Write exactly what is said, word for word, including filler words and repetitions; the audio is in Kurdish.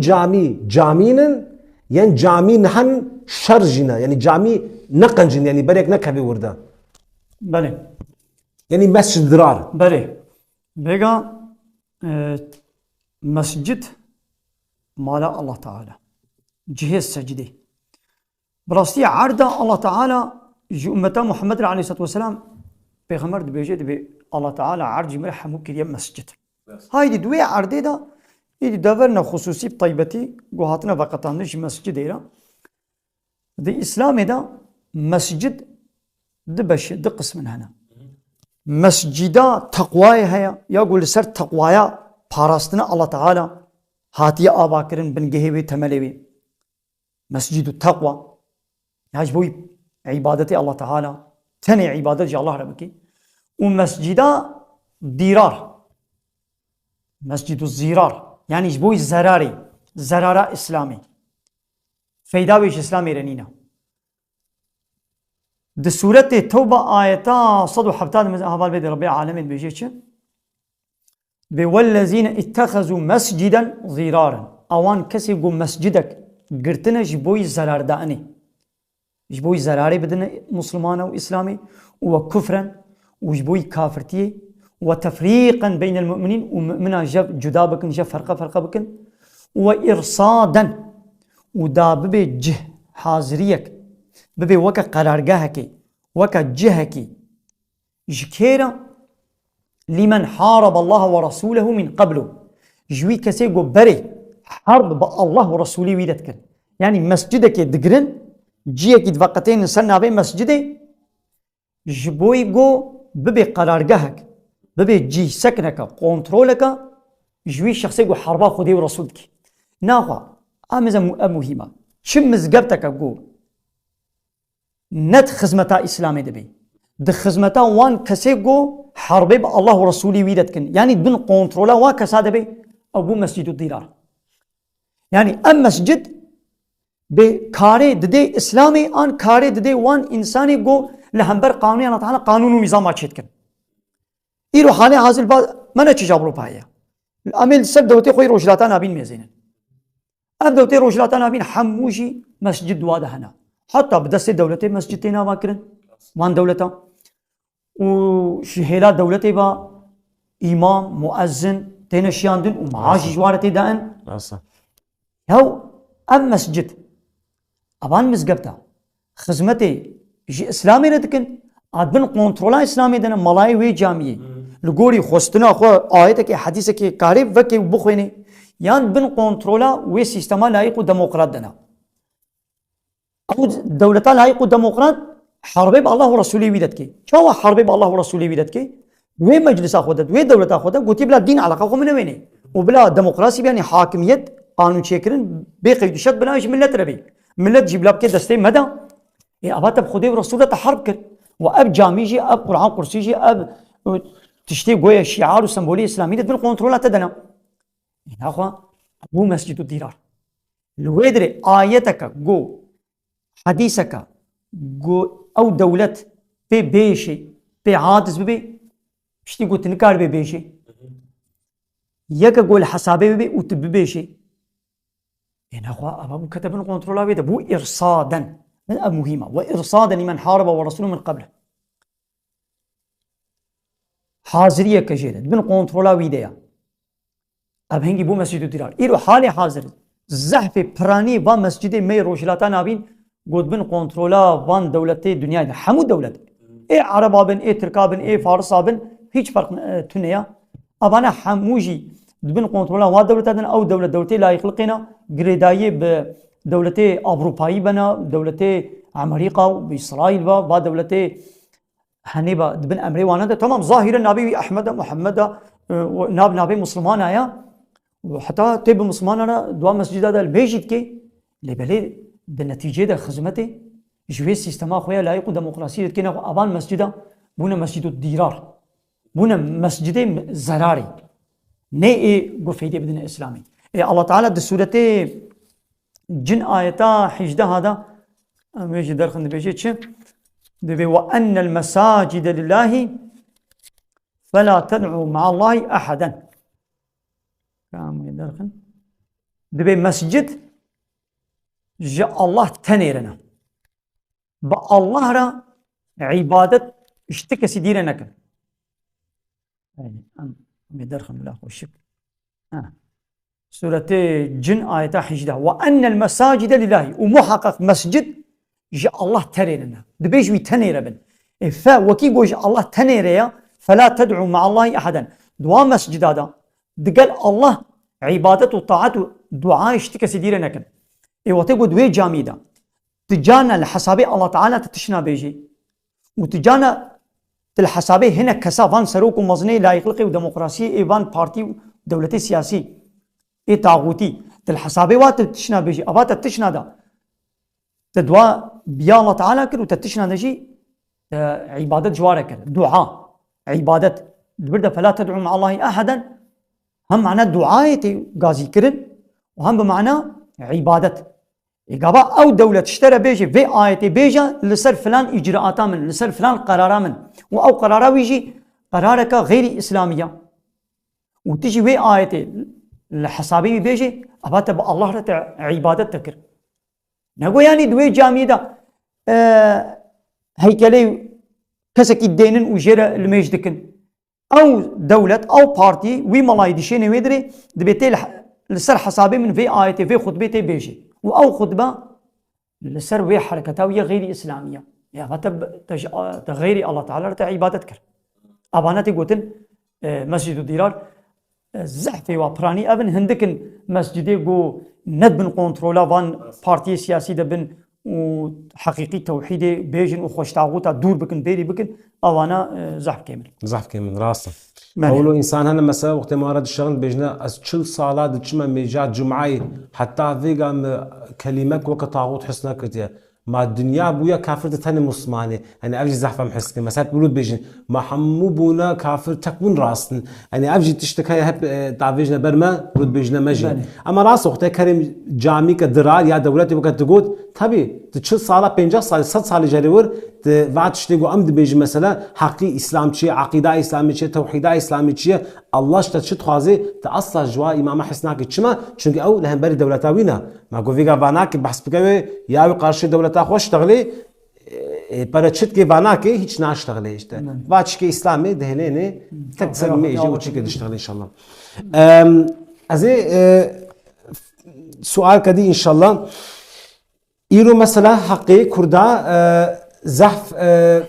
Camî, camînin, yên camî nihen şer jî ne. Yanî camî neqencin, yanî berek nekevê wir de. Belê. Yanî mescid dirar. Belê. Vêga, e, mescid mala Allah Teala. Cihê secdê. Bi rastî erda Allah Teala ji ummeta Muhammed re aleyhissalatu vesselam, Pêxember dibêje, dibê Allah Teala erd ji me re hemû kiriye mescid. Haydî di wê erdê de, îdî deverine xusûsî bi taybetî ku hatine veqetandin ji mescidê re. Di Îslamê de mescid di beşê, di qismin hene. Mescida teqwayê heye, ya ku li ser teqwaya parastina Allah Teala hatiye avakirin, bingehê wê, temelê wê. Mescîdu teqwa. Ya ji bo îbadetê Allah Teala, tenê îbadet ji Allah re bikî. Û mescîda dîrar. Mescîdu zîrar. Yanî ji bo zerarê, zerara Îslamê. Feyda wê ji Îslamê re nîne. Di sûretê Tewba ayeta sed û hevtad, heval bê de Rebbê alemên dibêje çi? Dibê, "Wellezîne ittexezû mesciden zîraran." Awan kesê ku mescidek girtine ji bo yî zerardanê. Ji bo yî zerarê bidine Muslimana û Îslamê û we kufren û ji bo yî kafirtiyê û we tefrîqen beynel mu'minîn û mu'mina jev cuda bikin, jev ferqe ferqe bikin û we îrsaden û da bibe cih, haziriyek, bibe weke qerargehekê, weke cihekê. Ji kê re? Lîmen harebe Allah ve rasûlehu min qeblu. Ji wî kesê ku berê herb bi Allah û Resûlê wî de dikir. Yanî mescidekê digirin, ciyekî diveqetênin ser navê mescidê, ji bo yî ku bibe qerargehek, bibe cî sekineke, kontroleke, ji wî şexsê ku herba Xwedê û Resûl dike. Naxwe, a mize mu-, ev muhîm e. Çi mizgefteke ku ne di xizmeta Îslamê de bê. Di xizmeta wan kesê ku herbê bi Allah û Resûlî wî de dikin. Yanî bin kontrola wa kesa de bê, ew bû mescîdu dîrar. Yanî em mescid bê karê didê Îslamê an karê didê wan însanê ku li hember qanûnê Allah Teala qanûn û nîzama çêdikin. Îro halê hazir ba me ne çi ji Ewropayê ye. Em ê li ser dewletê xwe yê Rojhilata Navîn mêzênin. Ev dewletê Rojhilata Navîn hemû jî mescid di wa de hene. Heta bi destê dewletê mescid tê nava kirin. Van dewleta. Û ji hêla dewletê ve îmam, muezzin têne şiyandin û maaş jî ji wan re tê dayîn. Rast e. Yaw ev mescid, evan mizgefta, xizmetê ji Îslamê re dikin, a bin kontrola Îslamê de ne, malayê wê camiyê, li gorî xwestina xwe, ayetekê, hedîsekê karê vekê û bixwênê, yan bin kontrola wê sîstema layîq û demokrat de ne. Ew dewleta layîq û demokrat herbê bi Allah û Resûlê wî de dike. Çawa herbê bi Allah û Resûlê wî de dike? Wê meclisa xwe de, wê dewleta xwe de gotiye bila dîn eleqa xwe min newênê. Û bila demokrasî be, yanî hakimiyet, qanûnçêkirin bê qeyd û şert bila ji milet re bê. Milet jî bila bike destê me de. Ê, ava te bi Xwedê û Resûl re te herb kir. Û ev camî jî, ev Quran kursî jî, ev, e, tiştê goye şiar û sembolê Îslamî de bin kontrola te de ne. Ê, naxwe, bû mescîdu dîrar. Li wê dirê ayeteke go, hedîseke go ew dewlet pê bêşê, pê aciz bibê, piştî go tu nikaribê bêşê. Yeke go li hesabê bibê û tu bibêşê. Ê, nexwe, ava bû kete bin kontrola wê de, bû îrsaden. Min ev muhîm e. Ve îrsaden lîmen harebe ve resûlû min qebl. Haziriyeke jê de, bin kontrola wî de ya. Ev hingî bû mescîdu dîrar. Îro halê hazir, zehfê piranî va mescîdê me yê Rojhilata Navîn got bin kontrola van dewletê dinyayê de. Hemû dewlet. Ê Ereba bin, ê Tirka bin, ê Farisa bin, hiç ferq, e, tune ya. Avana hemû jî di bin kontrola wa dewleta de ne, ew dewlet, dewletê layîqliqê ne, girêdayiyê bi dewletê Ewropayî bena, dewletê Amerîka û Îsraîl va, va dewletê henê ba di bin emrê wana de, tamam, zahîre navê wî Ehmed e, Muhammed e, e, û nav, navê Muslimana ya. Û heta tê bi Muslimana re dua mescida de li mêjî dike. Lê belê di netîcê de xizmetê ji wê sîstema xwe ya layîq û demokrasiyê dike, ne xwe avan mescida bûne mescîdu dîrar. Bûne mescidê zerarê. Nê ê ku feydê bidine Îslamê. Ê Allah Teala di sûretê Cin ayeta hejdeh de, em wê jî derxin, dibêje çi? Dibê, "Ve ennel mesacide lillahi fela ted'u ma'allahi ahaden." Ka em wê derxin. Dibê mescid ji Allah tenê re ne. Bi Allah re îbadet ji ti kesî dî re nekin. Em, em ê derxin bila xweşik. Ha. Suretê Cin ayeta hejdeh. "Ve ennel mesacide lillahi." Û muhaqqaq mescid ji Allah tenê re ne. Dibê ji wî tenê re bin. Ê fe wekî got ji Allah tenê re ya, "Fela ted'u ma'allahi ahaden." Dua mescida da digel Allah îbadet û taat û dua ji ti kesî dî re nekin. Ê wextê got wê camî de. Tu carna li hesabê Allah Teala tu tişna bêjî. Û tu carna tu li hesabê hinek kesa van serok û mezinê layîqliqê û demokrasiyê ê van partî û dewletê siyasî ê taxûtî. Tu li hesabê wa tu tişna bêjî. Ava te tişna da. Te dua biya Allah Teala kir û te tişna de jî te îbadet ji wa re kir. Dua, îbadet. Di vir de fela ted'u ma'allahi ahaden hem mana duayê tê gazî kirin û hem bi mana îbadet. Ê gava ew dewlet ji te re bêje, vê ayetê bêje li ser filan îcraata min, li ser filan qerara min û ew qerara wî jî qerareke xeyrî îslamî ya. Û tu jî wê ayetê li hesabê wî bêjê, eva te bi Allah re te îbadet te kir. Nego yanî di wê camiyê de, e, heykelê kesekî dênin û jê re limêj dikin. Ew dewlet, ew partî, wî melayî dişênê wê dirê, dibê tê li, li ser hesabê min vê ayetê, vê xutbê tê bêjê. Û ew xutbe li ser wê hereketa wî ye xeyrî îslamî ye. Ya, va te, te ji, te xeyrî Allah Teala re te îbadet kir. Avana tê gotin, e, Mescîdu Dîrar, e, zehfê wa piranî ev in, hindik in mescidê ku ne bin kontrola van partiyê siyasî de bin û heqîqî tewhîdê bêjin û xweştaxûta dûr bikin, bêrî bikin, avana, e, zehf kêm in. Zehf kêm in, rast e. Belê. Ewlo însan hene mesela wextê ma re dişexin dibêjine, "Ez çil sala diçime mêja cumeyê, heta vêga min kelimek weke taxût his nekirtiye." Ma dinya bûye kafir di tenê Muslimanê. Hani ev jî zehf em his dikin. Mesela hep wilo dibêjin, "Ma hemû bûne kafir tek bûn rast in." Hani ev jî tiştek heye hep, e, davêjine ber me, wilo dibêjine me jî. Belê. Ama rast wextê kerê camîke dirar ya dewletê weke digot, tabii, di çil sala, pêncah salî, sed salî jê re wir, di va tiştê ku em dibêjin mesela, heqî Îslam çi ye, eqîda Îslamî çi ye, tewhîda Îslamî çi ye, Allah ji te çi dixwaze, te asla ji wa îmama his nake. Çima? Çünkü ew li hemberî dewleta wî ne. Ma ku vêga va nake, behs bike wê, ya wê qarşî dewleta xwe ştexlê, e, pere çi dike va nake, hiç naştexlê işte. Belê. Va çike Îslamê dihêlênê, tek ser mêjê û çike diştexlê inşallah. Em, ez ê, e, sual kedî inşallah. Îro mesela heqê Kurda, e, zehf, e,